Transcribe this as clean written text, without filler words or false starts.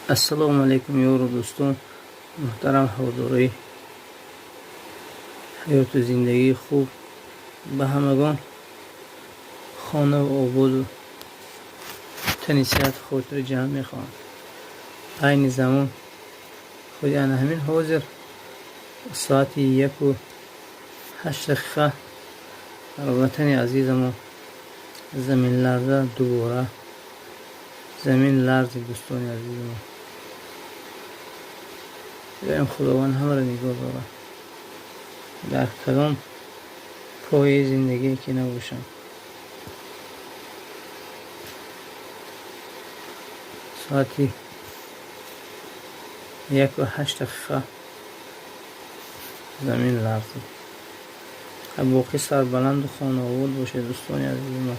Ассалому алайкум, ёру дӯстон, муҳтарам ҳаводорои ҳаёту зиндагии хуб. Ба ҳамагон хонаву ободу тани сиҳату хотири ҷамъ мехоҳам. Айни замон, худи ана ҳамин ҳозир, соати 1:08 дар ватани азизамо заминларза, дубора замин ларзид. Дӯстони азизамо, илоҳим, Худованд ҳамаро нигоҳ дорад, дар кадом пояи зиндагие ки набошанд. Соати 1:08 замин ларзид. Боқӣ сарбаланду хонаобод бошед, дӯстони азизи мо.